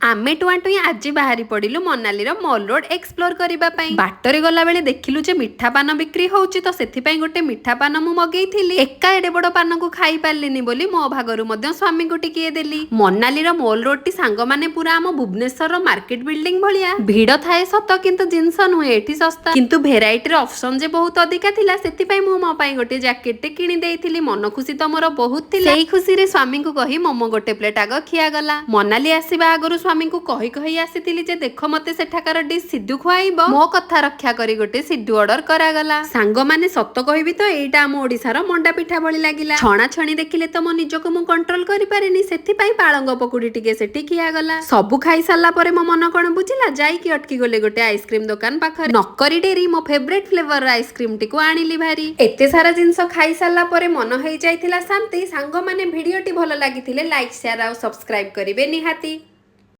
ଆମେ ଟୁଆଁ ଟୁଇଁ ଆଜି ବାହାରି ପଡ଼ିଲୁ ମନାଲିର ମଲ୍ ରୋଡ ଏକ୍ସପ୍ଲୋର କରିବା ପାଇଁ। ବାଟରେ ଗଲାବେଳେ ଦେଖିଲୁ ଯେ ମିଠା ପାନ ବିକ୍ରି ହଉଛି, ତ ସେଥିପାଇଁ ଗୋଟେ ମିଠା ପାନ ମୁଁ ମଗେଇଥିଲି। ଏକା ଏଡେ ବଡ ପାନକୁ ଖାଇ ପାରିଲିନି ବୋଲି ମୋ ଭାଗରୁ ମଧ୍ୟ ସ୍ୱାମୀଙ୍କୁ ଟିକିଏ ଦେଲି। ମନାଲିର ମଲ୍ ରୋଡଟି, ସାଙ୍ଗମାନେ, ପୁରା ଆମ ଭୁବନେଶ୍ୱରର ମାର୍କେଟ ବିଲ୍ଡିଂ ଭଳିଆ। ଭିଡ ଥାଏ ସତ, କିନ୍ତୁ ଜିନିଷ ନୁହେଁ ଏଠି ଶସ୍ତା, କିନ୍ତୁ ଭେରାଇଟିର ଅପସନ ଯେ ବହୁତ ଅଧିକା ଥିଲା। ସେଥିପାଇଁ ମୁଁ ମୋ ପାଇଁ ଗୋଟେ ଜ୍ୟାକେଟଟେ କିଣି ଦେଇଥିଲି। ମନ ଖୁସି ତ ମୋର ବହୁତ ଥିଲା। ସେଇ ଖୁସିରେ ସ୍ୱାମୀଙ୍କୁ କହି ମୋମୋ ଗୋଟେ ପ୍ଲେଟ ଆଗ ଖିଆଗଲା। ମନାଲି ଆସିବା ଆଗରୁ ସ୍ୱାମୀଙ୍କୁ କହି କହି ଆସିଥିଲି ଯେ ଦେଖ, ମତେ ସେଠାକାର ଡିସ୍ ସିଡୁ ଖୁଆଇବ। ମୋ କଥା ରକ୍ଷା କରି ଗୋଟେ ସିଡୁ ଅର୍ଡର କରାଗଲା। ସାଙ୍ଗମାନେ, ସତ କହିବି ତ, ଏଇଟା ଆମ ଓଡିଶାର ମଣ୍ଡା ପିଠା ଭଳି ଲାଗିଲା। ଛଣା ଛଣି ଦେଖିଲେ ତ ମୋ ନିଜକୁ ମୁଁ କଣ୍ଟ୍ରୋଲ କରିପାରେନି, ସେଥିପାଇଁ ପାଳଙ୍ଗ ପକୁଡି ଟିକେ ସେଠି ଖିଆଗଲା। ସବୁ ଖାଇ ସାରିଲା ପରେ ମୋ ମନ କଣ ବୁଝିଲା, ଯାଇକି ଅଟକି ଗଲେ ଗୋଟେ ଆଇସ୍କ୍ରିମ ଦୋକାନ ପାଖରେ। ନକରି ଡେରି, ମୋ ଫେଭରେଟ ଫ୍ଲେଭର ଆଇସ୍କ୍ରିମ ଟିକୁ ଆଣିଲି ଭାରି। ଏତେ ସାରା ଜିନିଷ ଖାଇ ସାରିଲା ପରେ ମନ ହେଇଯାଇଥିଲା ଶାନ୍ତି। ସାଙ୍ଗମାନେ, ଭିଡିଓଟି ଭଲ ଲାଗିଥିଲେ ଲାଇକ୍, ସେୟାର ଆଉ ସବସ୍କ୍ରାଇବ କରିବେ ନିହାତି।